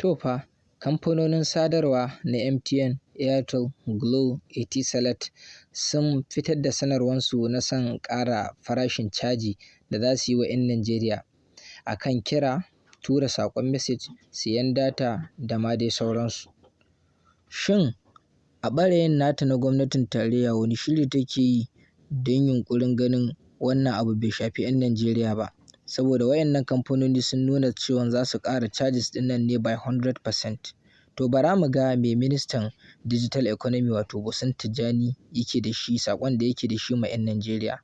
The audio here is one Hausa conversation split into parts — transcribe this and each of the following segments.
To fa, kamfanonin sadarwa na MTN, Airtel, Glo, Etisalat sun fitar da sanarwarsu na son ƙara farashin caji da za su yi wa 'yan Najeriya a kan kira, tura saƙon message, siyan data da ma dai sauransu. Shin a ɓarayin nata na gwamnatin tarayya wani shiri take yi don yunƙurin ganin wannan abu bai shafi 'yan Najeriya ba? Saboda waɗannan kamfanoni sun nuna cewa za su ƙara charges ɗin nan ne by 100%. To bara mu ga me ministan Digital Economy, wato Bosun Tijjani, yake da shi, saƙon da yake da shi ma 'yan Najeriya.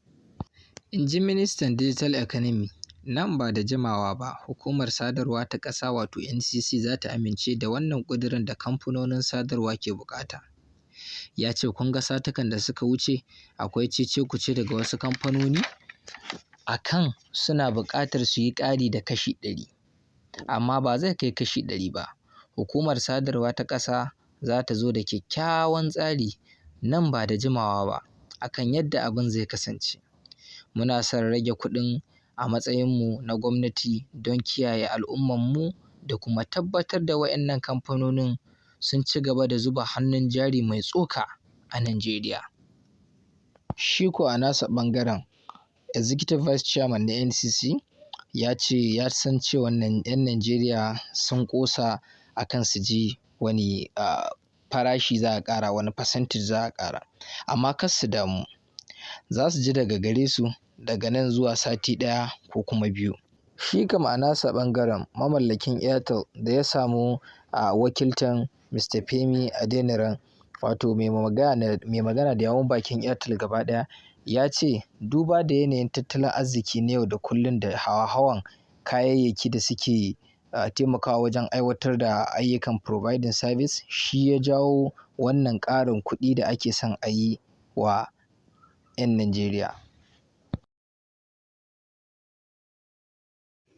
In ji ministan Digital Economy, nan ba da jimawa ba hukumar sadarwa ta ƙasa, wato NCC, za ta amince da wannan ƙudurin da kamfanonin sadarwa ke buƙata. Ya ce kun ga satukan da suka wuce akwai cece-kuce daga wasu kamfanoni a kan suna buƙatar su yi ƙari da 100%, amma ba zai kai 100% ba. Hukumar sadarwa ta ƙasa za ta zo da kyakkyawan tsari nan ba da jimawa ba a kan yadda abin zai kasance. Muna son rage kuɗin a matsayinmu na gwamnati don kiyaye al'ummarmu da kuma tabbatar da waɗannan kamfanonin sun ci gaba da zuba hannun jari mai tsoka a Najeriya. Shi ko a nasa ɓangaren, Executive Vice Chairman na NCC ya ce ya san cewa 'yan Najeriya sun ƙosa a kan su ji wani farashi za a ƙara, wani percentage za a ƙara. Amma kar su damu, za su ji daga gare su daga nan zuwa sati ɗaya ko kuma 2. Shi kam a nasa ɓangaren, mamallakin Airtel da ya samu a wakiltan Mr. Femi Adeniran, wato mai magana da yawun bakin Airtel gaba ɗaya, ya ce duba da yanayin tattalin arziki na yau da kullum da hawa-hawan kayayyaki da suke taimakawa wajen aiwatar da ayyukan providing service shi ya jawo wannan ƙarin kuɗi da ake son a yi wa 'yan Najeriya.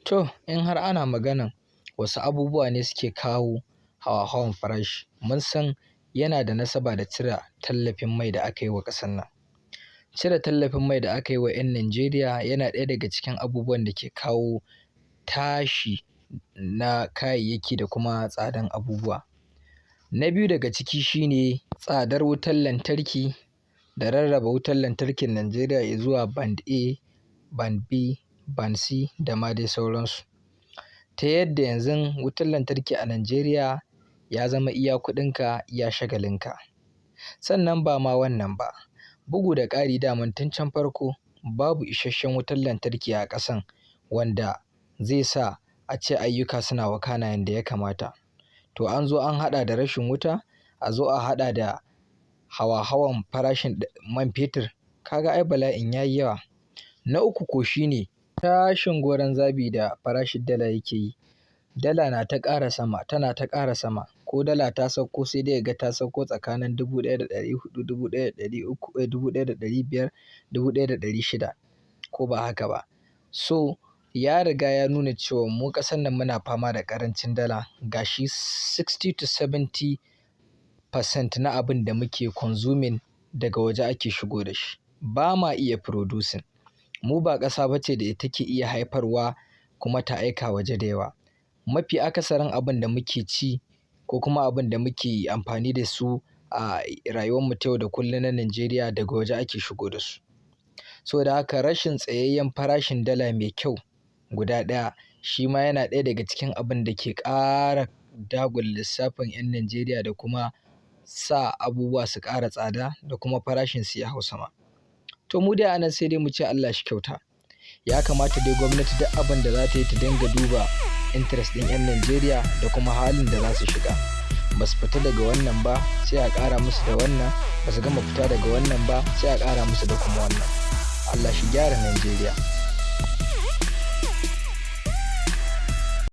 To, in har ana maganan wasu abubuwa ne suke kawo hawa-hawan farashi, mun san yana da nasaba da cire tallafin mai da aka yi wa ƙasar nan. Cire tallafin mai da aka yi wa 'yan Najeriya yana ɗaya daga cikin abubuwan da ke kawo tashi na kayayyaki da kuma tsadan abubuwa. Na biyu daga ciki shine tsadar wutar lantarki da rarraba wutar lantarkin Najeriya zuwa band A, band B, band C da ma dai sauransu. Ta yadda yanzu wutar lantarki a Najeriya ya zama iya kuɗinka iya shagalinka. Sannan ba ma wannan ba, bugu da ƙari, daman tun can farko babu isasshen wutar lantarki a ƙasan wanda zai sa a ce ayyuka suna wakana yanda ya kamata. To an zo an haɗa da rashin wuta, a zo a haɗa da hawa-hawan farashin man fetur, kaga ai bala'in ya yi yawa. Na uku ko shine tashin goron zabi da farashin dala yake yi. Dala na ta ƙara sama, tana ta ƙara sama. Ko dala ta sauko, sai dai ga ta sauko tsakanin 1,400, 1,300, 1,500, 1,600, ko ba haka ba. So ya riga ya nuna cewa mu ƙasar nan muna fama da ƙarancin dala. Gashi 60 to 70% na abin da muke consuming daga waje ake shigo da shi. Ba ma iya producing. Mu ba ƙasa ba ce da take iya haifarwa kuma ta aika waje da yawa. Mafi akasarin abin da muke ci ko kuma abin da muke amfani da su a rayuwar mu ta yau da kullum na Najeriya, daga waje ake shigo da su. Saboda haka rashin tsayayyen farashin dala mai kyau guda ɗaya shi ma yana ɗaya daga cikin abin da ke ƙara dagula lissafin 'yan Najeriya da kuma sa abubuwa su ƙara tsada da kuma farashin su ya hau sama. To mu dai a nan sai dai mu ce Allah shi kyauta. Ya kamata dai gwamnati duk abin da za ta yi ta dinga duba interest ɗin 'yan Najeriya da kuma halin da za su shiga. Ba su fita daga wannan ba sai a ƙara musu da wannan, ba su gama fita daga wannan ba sai a ƙara musu da kuma wannan. Allah shi gyara Najeriya.